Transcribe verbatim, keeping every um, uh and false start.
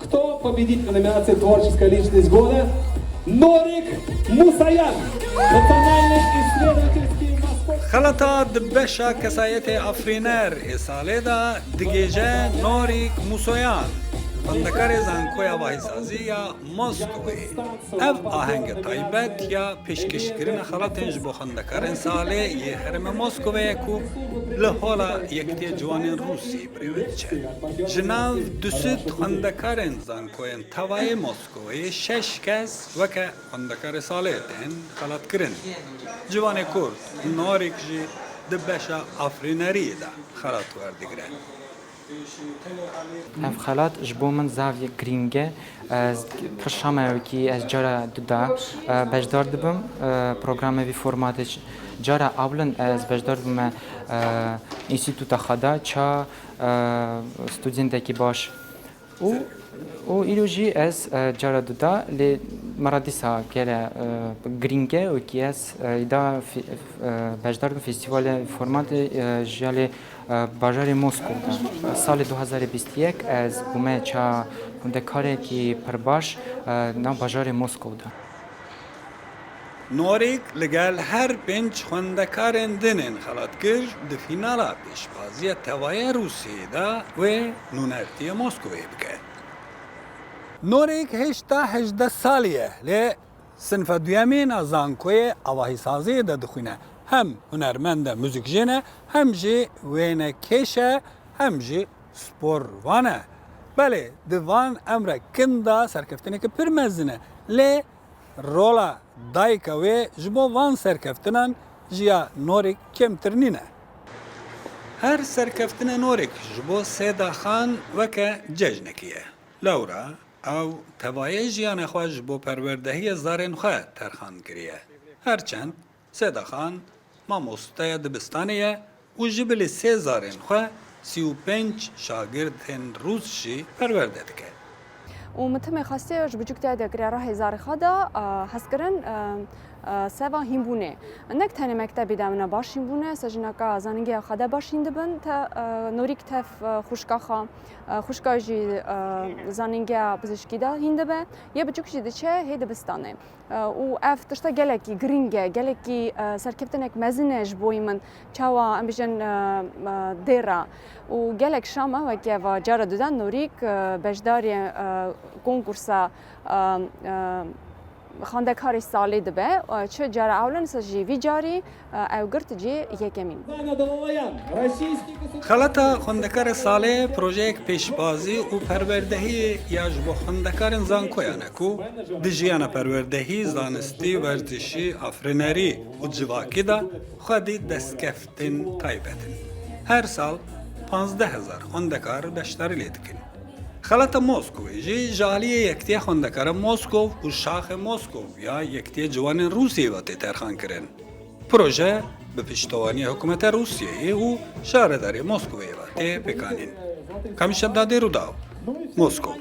Кто победит в номинации «Творческая личность года»? Норик Мусаян, национальный исследовательский Московский. Xelata di beşa kesayetê Afrîner ê salê de digêje Norik Musoyan, xwendekarê Zankoya Vahîsazî ya Moskowê. Ev ahenge taybet ya pêşkêşkirina xelatên ji bo xwendekarên salê yê herêmê Moskowê ye ku li hola Yekitiya Ciwanên Rûsî birêve diçe. Ji nav du sed xwendekarên zankoyên tevayê Moskowê şeş kes weke xwendekarê salê tên xelatkirin. Ciwanê Kurd Norik jî di beşa afrîneriyê de xelat werdigire. Ev xelat ji bo min zaf yek girîng e. Ez pir şam e wekî ez cara du da, e, beşdar dibim. E, programê vî formatê ç-, cara ewlin ez beşdar dibime, e, înstîtuta xwe da, ça, e, studyentekî baş. Û, û îro jî ez, e, cara du da, lê me re dîsa gele, e, girîng e wekî ez, e, îda fî-, e, beşdar dibim festîvalê formatê, e, ji alê, e, bajarê Moskow de. Salê du hazar û bîst û yek ez bûme ça xwendekarekî pir baş, e, nav bajarê Moskow de. Norik li gel her pênc xwendekarên din ên xelatkir di fînala pêşbaziya tevayê Rûsiyê de wê nûnertiya Moskowê bike. Norik hêşta hejdeh salî ye, lê sinfa duyemîn a zankoyê avahîsaziyê de dixwîne. Hem hunermend e, muzîkjên e, hem jî wênekêş e, hem jî sporvan e. Belê, di van emre kin de serkeftineke pir mezin e. Lê rola dayika wê ji bo van serkeftinan ji ya Norik kêmtir nîne. Her serkeftinê Norik ji bo Sêda Xan weke cejnekî ye. Lewra ew tevayê jiyana xwe ji bo perwerdehiyê zarên xwe terxan kiriye. Herçend Sêda Xan mamosteya dibistanê ye û ji bilî sê zarên xwe sî û pênc şagirdên rûs jî perwerde dike. Û min timê xwestiye ji biçûk te de kire rehê zarê xwe de, e, hezkirin, e, e, seva hînbûnê. Nek tenê mektebî de min e baş hînbûne, se jineka zanîngeha xwe de baş hîn dibin, te, e, Norîk tev, e, xwişka xwe, e, xwişka jî, e, zanîngeha pizîşkî de hîn dibe, yê biçûk jî diçe hê dibistanê. E, û ev tişta gelekî girîng e, gelekî, e, serkeftinek mezin e ji bo min. Çawa em bijin, e, e, dê re. Û gelek şam e, weke va cara dudan Norîk, e, beşdarê, e, konkursa, e, e, xwendekarê salê dibe. E, çi cara ewlen se jî vî carî, e, ew girt cî yekemîn. Xelata xwendekarê salê projeyek pêşbazî û perwerdehiyê ya ji bo xwendekarên zankoyan e ku di jiyana perwerdehî, zanistî, werzişî, afrînerî û civakî de xwedî destkeftên taybet in. Her sal panzdeh hezar xwendekar beşdarî lê dikin. Xelata Moskowê jî ji aliyê Yekitiya Xwendekara Moskov û Şaxê Moskov ya Yekitiya Ciwanên Rûsiyê ve tê terxan kirin. Proje bi piştewaniya hikûmeta Rûsiyeyê û şaredarê Moskowê ve tê pêkanîn. Kamîşa Dadê Rûdaw, Moskov.